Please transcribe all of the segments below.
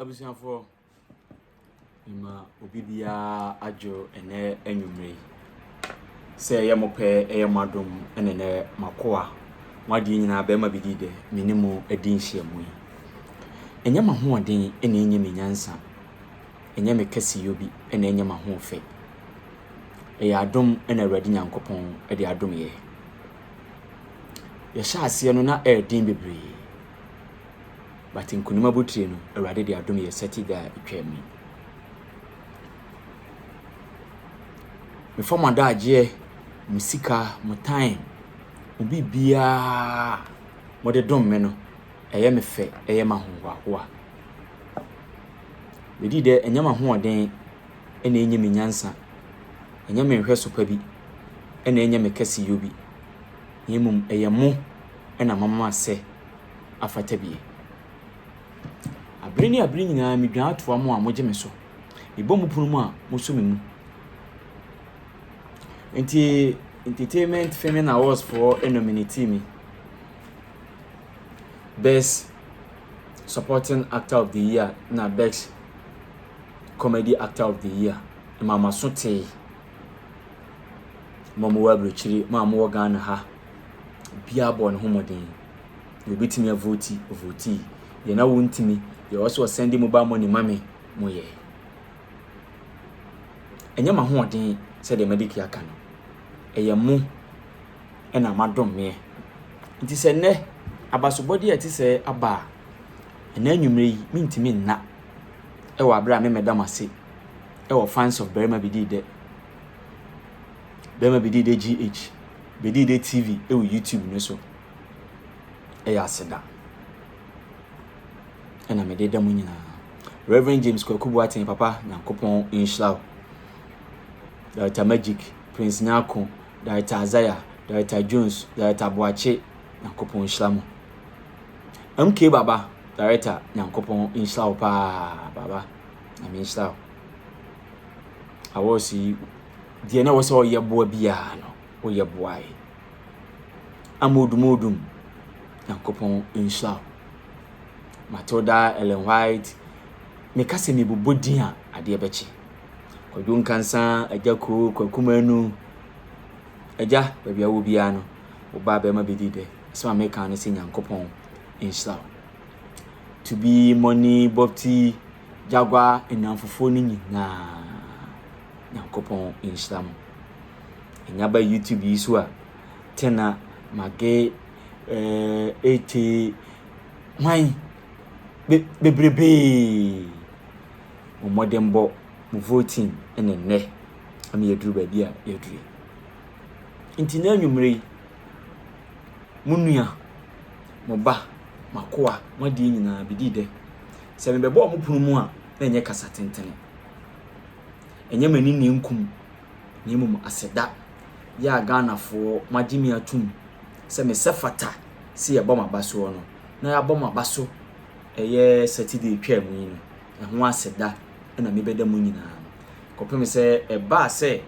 Abusuafoɔ, mema obi biara adwo ɛnɛ anwummerɛ yi. Sɛ ɛyɛ mo pɛ, ɛyɛ mo adom, ɛna ɛnɛ m'akoa, mo adeɛ nyinaa bɛrima bi di dɛ, me ne mo adi nhyiamu yi. Ɛnyɛ m'ahoɔden ɛna ɛnyɛ me nyansa, ɛnyɛ me kɛseyɔ bi ɛna ɛnyɛ m'ahoɔfɛ. Ɛyɛ adom ɛna Awurade Nyankopɔn ɛde adom yɛ. Yɛhyɛ aseɛ no na ɛyɛ den bebree. But nkunim abotire no, Awurade de adom yɛ Saturday a ɛtwaa mu yi. Mefa mo adagyeɛ, mo sika, mo time, mo biribiara mode dom me no, ɛyɛ me fɛ, ɛyɛ me ahohoahoa. Medi dɛ, ɛnyɛ m'ahoɔden ɛna ɛnyɛ me nyansa, ɛnyɛ me nhwɛso pa bi ɛna ɛnyɛ me kɛseyɔ bi, na mmom ɛyɛ mo ɛna mama sɛ afata bie. Abere ne abere nyinaa medwan atoa mo a mogye me so. Mebɔ mo pono mu a mosɔ me mu. Nti Entertainment Filming Awards foɔ nominate me Best Supporting Actor of the Year na Best Comedy Actor of the Year. Ɛma m'aso tee. Mo a mowɔ aburokyire, mo a mowɔ Ghana ha, obiara bɔɔ ne ho mmɔden. Deɛ obɛtumi avote, ɔvotee. Deɛ na wɔntumi, deɛ ɔwɔ sɛ ɔsend mobile money ma me, moyɛ. Ɛnyɛ m'ahoɔden sɛdeɛ madi kan aka no. Ɛyɛ mo ɛna moadom meɛ. Nti sɛ nnɛ abasobɔdeɛ a ɛte sɛ aba a, ɛnnɛ anwummerɛ yi mentumi nna ɛwɔ abere a memmɛda mo ase ɛwɔ fans of Barima Bidii Dɛ, Barima Bidii Dɛ GH, Bidii Dɛ TV ɛwɔ YouTube no so. Ɛyɛ aseda ɛna mede da mo nyinaa. Reverend James Kwaku Boateng, papa, Nyankopɔn nhyira wo. Director Magic, Prince Nyako, Director Isaiah, Director Jones, Director Boakye, Nyankopɔn nhyira mo. MK Baba, Director, Nyankopɔn nhyira wo paa, Baba, Nyame nhyira wo. Awards yi, deɛ na ɛwɔ sɛ ɔyɛ boa biara no, woyɛ boae. Amodum odum, Nyankopɔn nhyira wo. Matilda, Ellen White, meka sɛ mebobɔ din a, adeɛ bɛkye. Kwadwo Nkansa, Agya Koo, Kwaku Manu, Agya, baabi a wɔ biara no, wo ba bɛrima bɛdi dɛ. Asɛm a meka ne sɛ Nyankopɔn nhyira wo. To be Money, Bobti, Jaguar, nnamfofoɔ no nyinaa, Nyankopɔn nhyira mo. Ɛnya ba YouTube yi so a, Tena, Mage, Ete, hwan, be bebrebee. Mo mmɔdenbɔ, mo voting ne nnɛ ama yɛaduru baabi a yɛaduru yi. Nti na anwummerɛ yi, mo nua, mo ba, m'akoa, mo adeɛ nyinaa bɛdii dɛ. Sɛ mebɛbɔɔ mo pono mu a, na ɛnyɛ kasa tentene. Ɛnyɛ m'ani na ɛnkum, na mmom aseda yɛ a Ghanafoɔ moagye me atom sɛ mesɛ fata sɛ yɛbɔ m'aba soɔ no, na yɛabɔ m'aba so ɛyɛ Saturday twaa mu yi no, ɛho aseda na mebɛda mu nyinaa. Kɔpem sɛ ɛbaa sɛ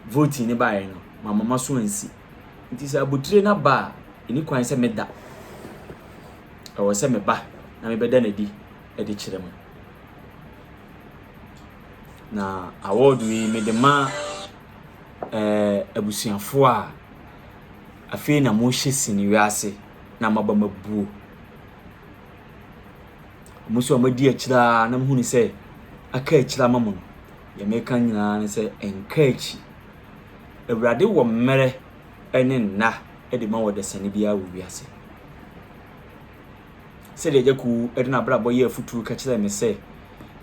voting no baeɛ no, mamma m'aso ansi. Nti sɛ abotire no aba a, ɛni kwan sɛ meda. Ɛwɔ sɛ meba na mebɛda no adi de kyerɛ mo. Na award yi mede ma abusuafoɔ a afei na mohyɛ sini wiase na moaba mabuo. Mo nso a moadi akyire ara na mohunu sɛ aka akyire ama mo no, deɛ meka nyinaa ne sɛ ɛnka akyi. Awurade wɔ mmerɛ ne nna de ma ɔdasani biara wɔ wiase. Sɛdeɛ Agya Koo de n'abrabɔ yɛɛ afotuo ka kyerɛɛ me sɛ,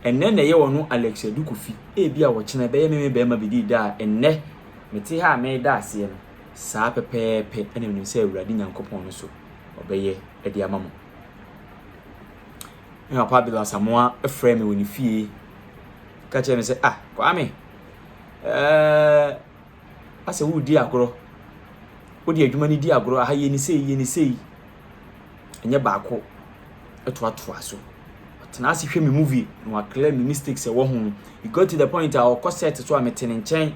ɛnnɛ na ɛyɛ ɔno Alex Adu Kofi, ebia ɔkyena ɛbɛyɛ me me barima bɛdii da a ɛnnɛ mete ha a mereda aseɛ no, saa pɛpɛɛpɛ na menim sɛ Awurade Nyankopɔn no so ɔbɛyɛ de ama mo. Me papa Abel Asamoah frɛɛ me wɔ ne fie ka kyerɛɛ me sɛ, ah, Kwame, ɛɛ, asɛ woredi agorɔ, wode adwuma no di agorɔ, aha yɛ ne sei, yɛ ne sei. Ɛnyɛ baako, ɛtoatoa so. Ɔtena ase hwɛ me movie na waclear me mistakes ɛwɔ ho. It got to the point a ɔkɔ set so a mete ne nkyɛn.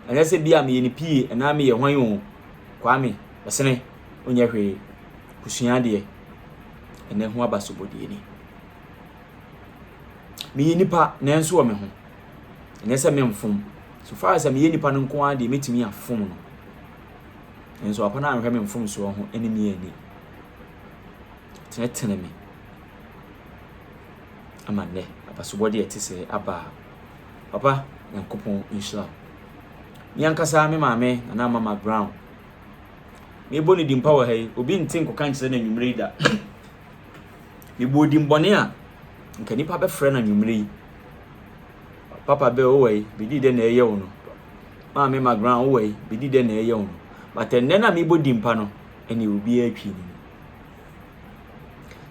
Ɛnyɛ sɛ bi a meyɛ ne PA anaa meyɛ hwan o. Kwame, ɔsene, onyɛ hwee. Kusua adeɛ. Ɛnɛ ho abasobɔdeɛ ni. Meyɛ nipa nanso wɔ me ho. Ɛnyɛ sɛ memfom. So far as meyɛ nipa no nko ara deɛ mɛtumi afom no. Nanso papa no anhwɛ me mfomsoɔ ho ne me ani. Tenetene me ama nnɛ abasobɔdeɛ ɛte sɛ aba a. Papa, Nyankopɔn nhyira wo. Me ankasa me maame Nana Mama Brown. Mebɔ ne din pa wɔ ha yi, obi nte nkɔka nkyerɛ no anwummerɛ yi da. Mebɔɔ din bɔne a, nka nipa bɛfrɛ no anwummerɛ yi. Papa bɛ wowɔ yi, bidi dɛ na ɛyɛ wo no. Maame McBrown wowɔ yi, bidi dɛ na ɛyɛ wo no. But ɛnnɛ na mebɔ din pa no, ɛne obiara twi ne ni.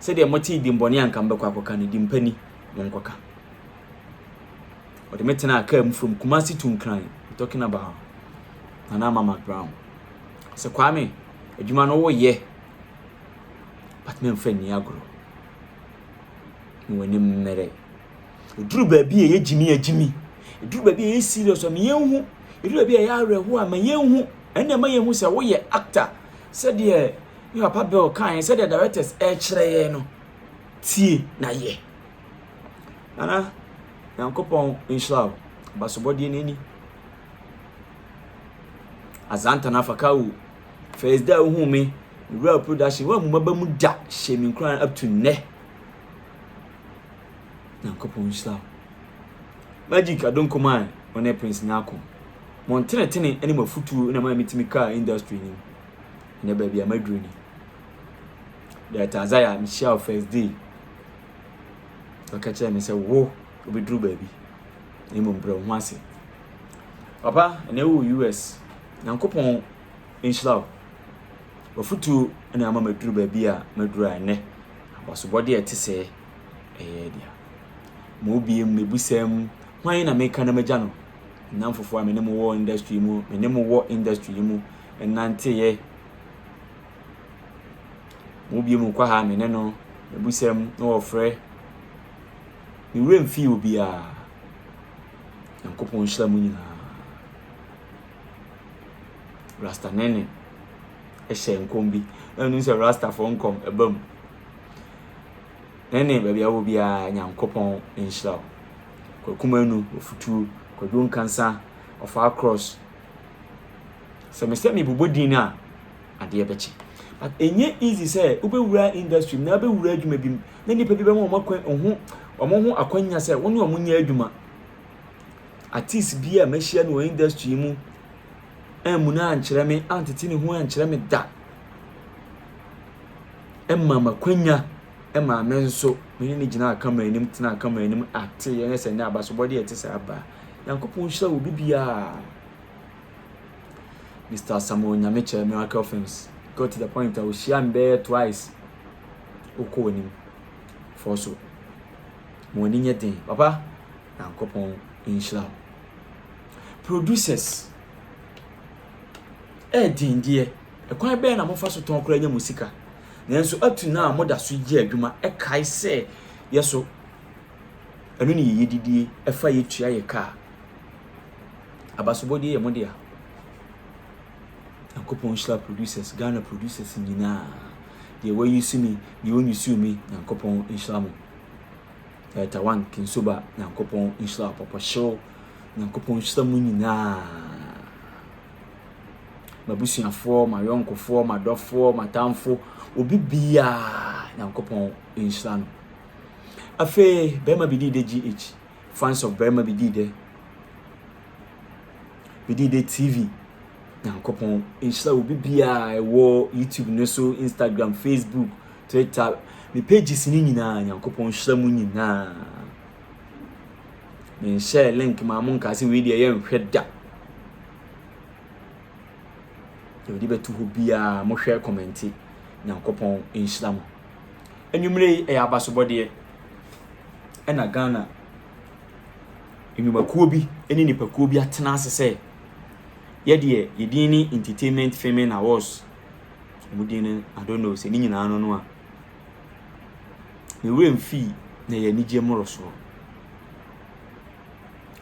Sɛdeɛ motee din bɔne a nka mobɛkɔ akɔka no, din pa ni, monkɔka. Ɔde me tenaa kaa mu from Kumasi to Nkran. I'm talking about Nana Mama Brown. Sɛ Kwame, adwuma no woyɛ, but memfa nni agorɔ. Na w'anim mmerɛ. Ɛduru baabi a ɛyɛ gyimi a gyimi. Ɛduru baabi a ɛyɛ serious a ma yɛnhu. Ɛduru baabi a ɛyɛ awerɛhoɔ a ma yɛnhu. Ɛnna ɛma yɛhu sɛ woyɛ actor. Sɛdeɛ me papa Bill kaeɛ, sɛdeɛ directors ɛrekyerɛ yɛn no, tie na yɛ. Nana, Nyankopɔn nhyira wo. Abasobɔdeɛ no ani. Azanta na Fakawu. First day a wohuu me, mewura production, woammu m'aba mu da, hyɛ me nkuran up to nnɛ. Nyankopɔn nhyira wo. Magic Adonkoman, wo ne Prince Nyako. Mo ntenetene ne mo afutuo na ma metumi kaa industry no mu. Ɛnɛ baabi a maduru ni. Director Isaiah, mehyia wo first day. Ɔka kyerɛɛ me sɛ wo wobɛduru baabi na mmom brɛ wo ho ase. Papa, ɛnɛ wowɔ US. Nyankopɔn nhyira wo. W'afotuo na ama maduru baabi a maduru a ɛnɛ abasobɔdeɛ a ɛte sɛɛ ɛyɛ dea. Ma obie mu, mebusam, hwan na meka na magya no? Nnamfofoɔ a me ne mo wɔ industry mu, me ne mo wɔ industry yi mu, nnanteeɛ. Mo bio mu kɔ ha me ne no mebusam na wɔfrɛ. Me werɛ mfii obiara. Nyankopɔn nhyira mo nyinaa. Rasta Nene hyɛ nkɔm bi. Na menim sɛ Rastafoɔ nkɔm ɛba mu. Nene baabi a wɔ biara Nyankopɔn nhyira wo. Kwaku Manu, Ofutuo, Kwadwo Nkansa, Ɔfaa Cross. Sɛ mesɛ mebobɔ din a, adeɛ bɛkye. But ɛnyɛ easy sɛ wobɛwura industry mu na wobɛwura adwuma bi mu na nnipa bi bɛma wɔn akwan ho wɔn ho akwanya sɛ wo ne wɔn nyɛ adwuma. Artist bi a mahyia no wɔ industry mu ammu no ankyerɛ me antete ne ho ankyerɛ me da. Ɛma m'akwanya ɛmaa me nso me ne no gyinaa camera anim tenaa camera anim ate yɛn sɛ nnɛ abasobɔdeɛ ɛte sɛ aba. Nyankopɔn nhyira wɔ bibiara. Mister Samuel Nyamekyɛ Miracle Films got to the point a ohyia me bɛyɛ twice. Wokɔ w'anim. Fɔ so. Ma w'ani nyɛ den. Papa, Nyankopɔn nhyira wo. Producers, ɛyɛ den deɛ. Ɛkwan bɛn na mofa so tɔn koraa nya mo sika? Nanso up to now moda so yɛ adwuma ɛkae sɛ yɛ so ɛno ne yɛyɛ didie ɛfa yɛtua yɛ kaa. Abasobɔdeɛ yɛ mo dea. Nyankopɔn nhyira producers, Ghana producers nyinaa. Deɛ wayi su mi, deɛ ɔnyi su mi, Nyankopɔn nhyira mo. Director One Kinsoba, Nyankopɔn nhyira wo. Pɔpɔ Hyew, Nyankopɔn nhyira mo nyinaa. M'abusuafoɔ, m'ayɔnkofoɔ, m'adɔfoɔ, m'atamfo, obi biara, Nyankopɔn nhyira no. Afei, bɛrima bi dii dɛ GH, fans of bɛrima bi dii dɛ. Bidide TV. Nyankopɔn nhyira obi biara ɛwɔ YouTube no so, Instagram, Facebook, Twitter, me pages no nyinaa Nyankopɔn nhyira mu nyinaa. Menhyɛ link ma mo nka sɛ wei deɛ yɛnhwɛ da. Deɛ wɔde bɛto hɔ biara mohwɛ kɔmɛnte. Nyankopɔn nhyira mo. Anwummerɛ yi ɛyɛ abasobɔdeɛ ɛna Ghana nnwumakuo bi ne nnipakuo bi atena ase sɛ yɛdeɛ yɛ din ne Entertainment Filming Awards. Wɔn din no, I don't know sɛ ne nyinaa no no a. Me werɛ mfii na ɛyɛ anigyeɛ mmorosoɔ.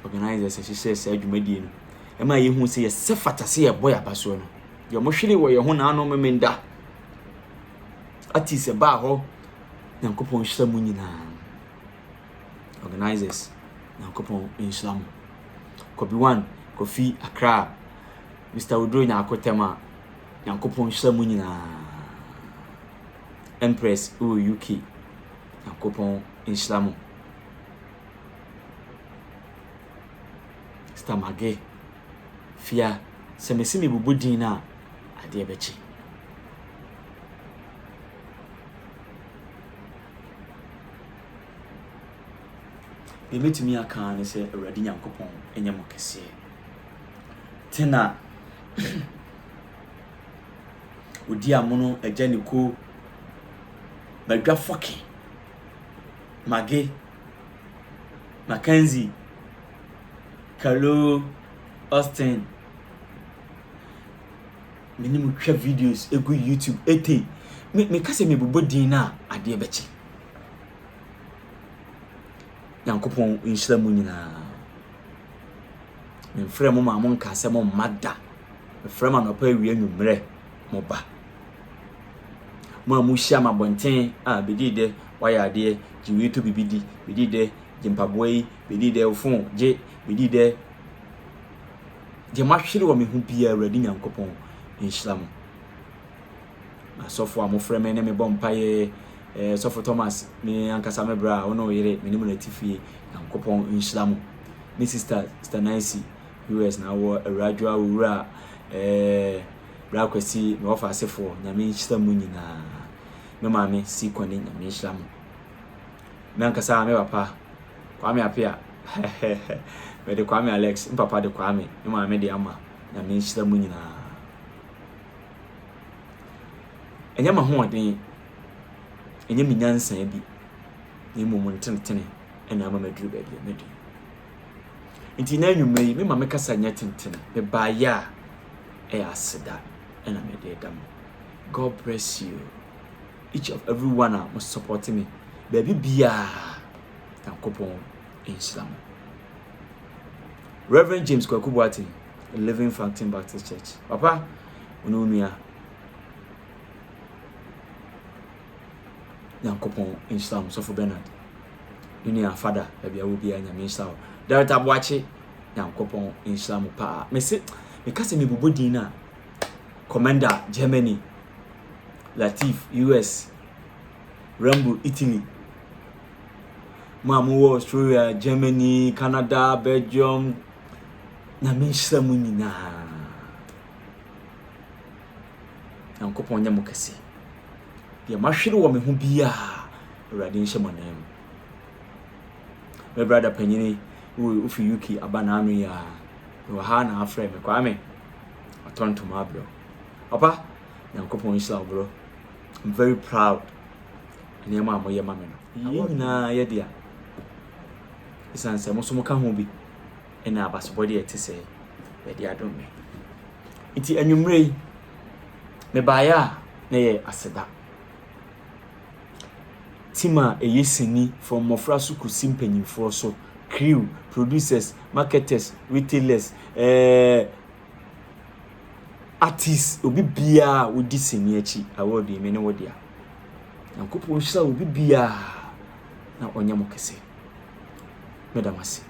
Organisers hyehyɛɛ saa dwumadie no ɛma yɛhu sɛ yɛsɛ fata sɛ yɛbɔ yɛn abasoɔ no. Deɛ wɔhwere wɔ yɛn ho naano memenda. Artist ɛbaa hɔ, Nyankopɔn nhyira mu nyinaa. Organizers, Nyankopɔn nhyira mo. Kobi One, Kofi Accra, Mr. Oduro Nyarko Tema, Nyankopɔn nhyira mo nyinaa. Empress wɔ UK, Nyankopɔn nhyira mo. Sister Mage, Fia, sɛ mese mebobɔ din no a, adeɛ bɛkye. Deɛ mɛtumi aka ara ne sɛ Awurade Nyankopɔn nyɛ mo kɛseɛ. Tena odi amono agya ne ko madwa fɔke mage Mackenzie Carlo Austin me ne mo twa videos egu YouTube ete me meka sɛ mebobɔ din no a adeɛ bɛkye. Nyankopɔn nhyira mo nyinaa. Memfrɛ mo ma mo nka sɛ mo mma da. Mefrɛ mo anɔpa awia nwummerɛ mo ba. Mo a mohyia ma abɔnten a bɛdii dɛ wayɛ adeɛ gye wei to bibi di bɛdii dɛ gye mpaboa yi bɛdii dɛ wo phone gye bɛdii dɛ Deɛ moahwere wɔ me ho biara, Awurade Nyankopɔn nhyira mo. Asɔfo a mofrɛ me ne me bɔ mpaeɛ, eh, Sɔfo Thomas, me ankasa me bra, wo ne wo yere, me ne mo na ti fie, Nyankopɔn nhyira mo. Me sister, Sister Nancy, US na wɔ Awuradwoa, Owura, eh, Bra Kwasi, me wɔfa asefoɔ, Nyame nhyira mo nyinaa. Me maame, Sikɔne, Nyame nhyira mo. Me ankasa me papa, Kwame Apia, mede Kwame Alex, me papa de Kwame, me maame de Ama. Nyame nhyira mu nyinaa. Ɛnyɛ m'ahoɔden, ɛnyɛ me nyansa bi, na mmom ntenetene ɛna ama maduru baabi a madu. Nti na anwummerɛ yi, me ma me kasa nyɛ tentene, mebaeɛ a ɛyɛ aseda ɛna mede da mo. God bless you. Each of every one a mo support me baabi biara Nyankopɔn nhyira mo. Reverend James Kwaku Boateng, Living Fountain Baptist Church. Papa, wo ne wo nua Nyankopɔn nhyira mo. Sɔfo Bernard, ne nua Fada, baabi a wɔ biara Nyame nhyira wo. Director Aboakye, Nyankopɔn nhyira mo paa. Mese, meka sɛ mebobɔ din no a, Commander Germany, Latif, US, Rambo, Italy. Mo a mowɔ Australia, Germany, Canada, Belgium, Nyame nhyira mo nyinaa. Nyankopɔn nyɛ mo kɛse. Deɛ mahwere wɔ me ho biara, Awurade nhyɛ mo anan mu. Me brada panyini, wofi UK aba n'ano yi a, mewɔ ha na afrɛ me, Kwame, ɔtɔ ntoma abrɛ wo. Papa, Nyankopɔn nhyira wo bro. I'm very proud. Nneɛma a moyɛ ma me no. Yɛn nyinaa yɛ dea. Esiane sɛ mo nso moka ho bi ɛna abasobɔde a ɛte sɛ yɛde adom me. Nti anwummerɛ yi, mebaeɛ a na yɛ aseda. Team a ɛyɛ sini from mmɔfra so kɔsi mpanyinfoɔ so, crew, producers, marketers, retailers, eh, Artist obi biara a wodi sini akyi award yi me ne wo dea. Nyankopɔn nhyira obi biara na ɔnyɛ mo kɛse. Meda mo ase.